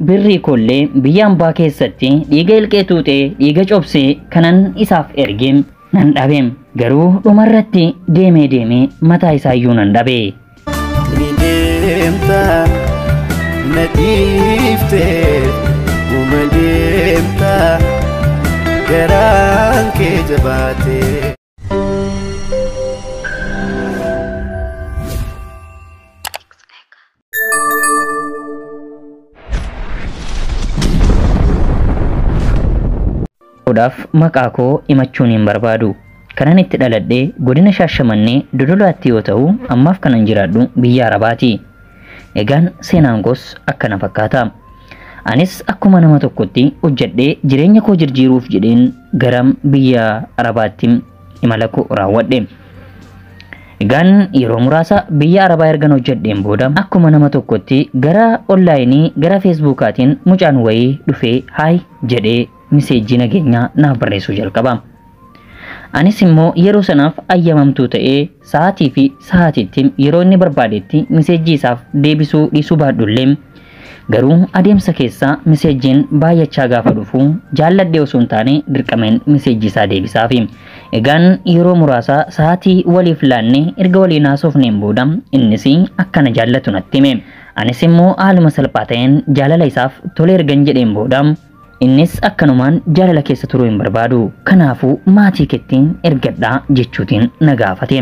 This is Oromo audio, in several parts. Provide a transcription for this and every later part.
birrii koollee biyya ambaa keessatti dhiiga ilqee tuutee dhiiga cobsee kanan isaaf erge nan dhabe. Garuu dhumarratti deemee deemee mataa isaayyuu nan dhabe. Ni deemta na dhiiftee uma deemta garaan kee jabaatee. Odaaf maqaa koo himachuun hin barbaadu. Kanan itti dhaladhee godina Shaashamannee Dodolaatti yoo ta'u, ammaaf kanan jiraadhu biyya Arabaati. Egaan seenaan koos akkana fakkaata. Anis akkuma nama tokkotti hojjedhee jireenya koo jijjiiruuf jedheen gara biyya Arabaatti imala koo raawwadhe. Egaan yeroo muraasa biyya Arabaa ergan hojjedheen booda akkuma nama tokkotti gara onlaayinii gara feesbuukaatiin mucaan wayii dhufee haay jedhee miseejjii nageenyaa naaf barreessuu jalqaba. Anis immoo yeroo sanaaf ayyamamtuu ta'ee sa'aatii fi sa'aatiitti yeroo inni barbaadetti miseejjii isaaf deebisuu dhiisuu baadhullee garuu adeemsa keessaa miseejjiin baay'achaa gaafa dhufu jaalladhee osoo hin taane dirqameen miseejjii isaa deebisaafi. Egaan yeroo muraasa sa'aatii waliif laannee erga waliin haasofneen booda innis akkana jaallatu natti hime. Anis immoo haaluma salphaa ta'een jaalala isaaf tole ergan jedheen booda innis akkanumaan jaalala keessa turuu hin barbaadu. Kanaafuu maatii keettiin ergadhaa jechuutiin na gaafate.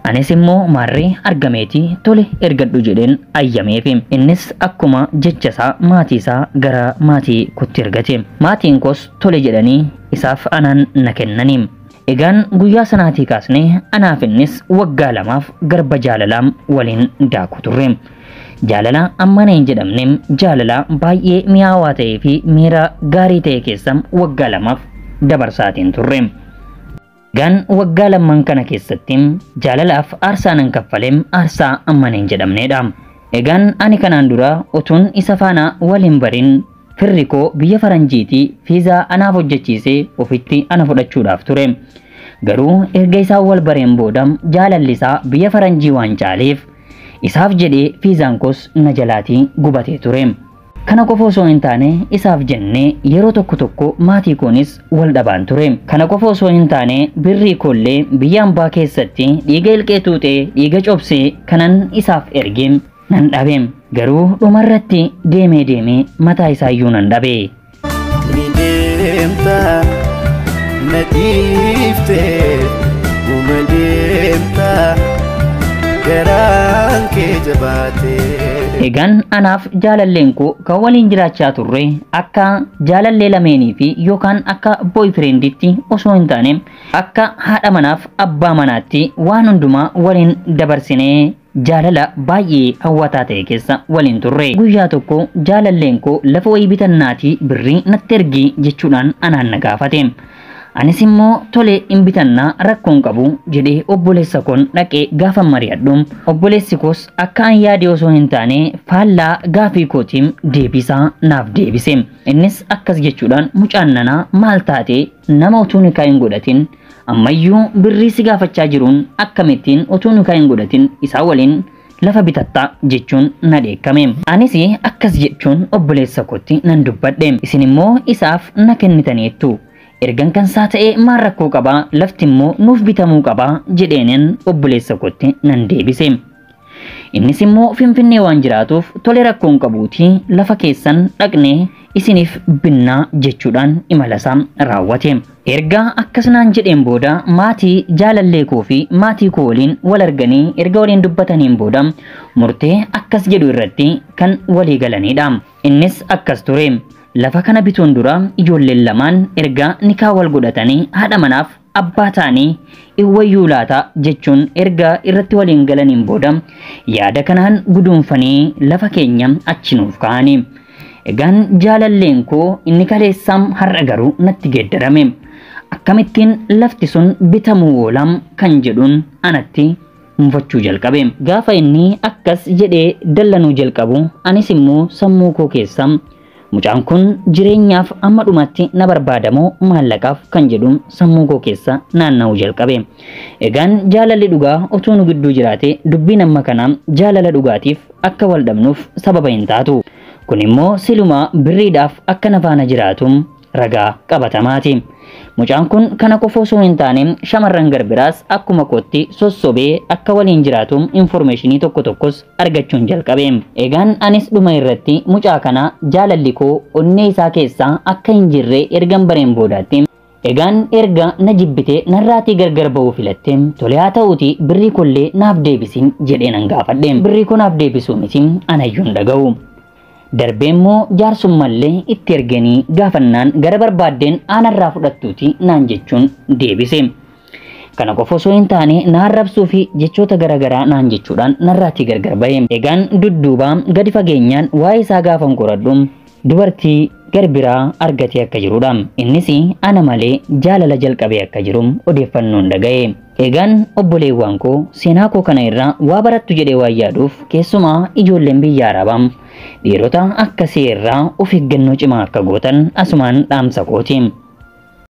Anis immoo maarree argameeti tole ergadhu jedheen ayyameefi. Innis akkuma jecha isaa maatii isaa gara maatii kootti ergate. Maatiin koos tole jedhanii isaaf anaan na kennani. Egaan guyyaa sanaatii kaasnee anaaf innis waggaa lamaaf garba jaalalaa waliin daakuu turre. Jaalala ammana hin jedhamne jaalala baay'ee mi'aawaa ta'ee fi miira gaarii ta'e keessa waggaa lamaaf dabarsaatiin turre. Egaan waggaa lamman kana keessatti jaalalaaf aarsaa nan kaffaleem aarsaa ammana hin jedhamnedha. Egaan ani kanaan dura utuun isa faana waliin barin firri koo biyya faranjiitii fiizaa anaaf hojjechiisee ofitti ana fudhachuudhaaf ture. Garuu erga isaan wal bareen booda jaalalli isaa biyya faranjii waan caaleef isaaf jedhee fiizaan koos na jalaatii gubatee ture. Kana qofa osoo hin taane isaaf jennee yeroo tokko tokko maatii koonis wal dhabaan ture. Kana qofa osoo hin taane birrii koollee biyya ambaa keessatti dhiiga ilqee tuutee dhiiga cobsee kanan isaaf erge nan dhabe. Garuu dhumarratti deemee deemee mataa isaayyuu nan dhabe. Ni deemta na dhiiftee uma deemta garaan kee jabaatee. Egaan anaaf jaalalleen koo kan waliin jiraachaa turre akka jaalallee lameenii fi yookaan akka boyfrienditti osoo hin taane akka haadha manaaf abbaa manaatti waan hundumaa waliin dabarsinee jaalala baay'ee hawwataa ta'e keessa waliin turre. Guyyaa tokko jaalalleen koo lafa wayii bitannaatii birrii natti ergi jechuudhaan anaan na gaafate. Anis immoo tole hin bitannaa rakkoon qabu jedhee obboleessa koon dhaqee gaafa mari'adhu. Obboleessi koos akka an yaade osoo hin taane faallaa gaafii kootiin deebisaa naaf deebise. Innis akkas jechuudhaan mucaan nanaa maal taate nama utuu nikaa hin godhatin ammayyuu birrii si gaafachaa jiruun akkamittiin utuu nikaa hin godhatin isaa waliin lafa bitattaa jechuun na dheekkame. Anis akkas jechuun obboleessa kootti nan dubbadhe. Isin immoo isaaf na kennitaniittu. Ergan kan isaa ta'ee maal rakkoo qabaa lafti immoo nuuf bitamuu qabaa jedheenin obboleessa kootti nan deebise. Innis immoo Finfinnee waan jiraatuuf tole rakkoon qabuutii lafa keessan dhaqnee isiniif binnaa jechuudhaan imala isaa raawwate. Erga akkas naan jedheen booda maatii jaalallee koo fi maatii koo waliin wal arganii erga waliin dubbataniin booda murtee akkas jedhu irratti kan walii galanidha. Innis akkas ture. Lafa kana bituun dura ijoolleen lamaan erga nikaa wal godhatanii haadha manaaf abbaa ta'anii iwwayyuu laata jechuun erga irratti waliin galaniin booda yaada kanaan guduunfanii lafa keenya achi nuuf kaa'anii. Egaan jaalalleen koo inni kaleessaam har'a garuu natti geeddarame. Akkamittiin lafti sun bitamuu oolam kan jedhuun anatti mufachuu jalqabe. Gaafa inni akkas jedhee dallanuu jalqabu anis immoo sammuu koo keessa mucaan kun jireenyaaf amma dhumatti na barbaadamoo maallaqaaf kan jedhuun sammuu koo keessa naanna'uu jalqabe. Egaan jaalalli dhugaa utuu nu gidduu jiraate dubbiin amma kanaa jaalala dhugaatiif akka wal dhabnuuf sababa hin taatu. Kun immoo silumaa birriidhaaf akka na faana jiraatu ragaa qabatamaati. Mucaan kun kana qofa osoo hin taane shamarran garbiraas akkuma kootti sossobee akka waliin jiraatu infoormeeshinii tokko tokkos argachuun jalqabe. Egaan anis dhuma irratti mucaa kana jaalalli koo onnee isaa keessaa akka hin jirre ergan bareen boodaatti, egaan erga na jibbitee narraatii gargar ba'uu filatte, tole haa ta'uuti, birrii kollee naaf deebisin jedhee nan gaafadhe. Birrii koo naaf deebisuu miti, anayyuu hin dhaga'u. Darbee immoo jaarsummallee itti erganii gaafannaan gara barbaaddeen aanarraa fudhattuuti naan jechuun deebise. Kana qofa osoo hin taane na arrabsuu fi jechoota garaagaraa naan jechuudhaan narraatii gargar ba'e. Egaan dudduubaa gadi fageenyaan waa'ee isaa gaafan qoradhu dubartii garbiraa argatee akka jirudha. Innis ana malee jaalala jalqabee akka jiru odeeffannoon dhaga'e. Egaan obboleewwan koo, seenaa koo kana irraa waa barattu jedhee waan yaaduuf, keessumaa ijoolleen biyya Arabaa dhiirota akkasii irraa of eeggannoo cimaa akka gootan asumaan dhaamsa kooti.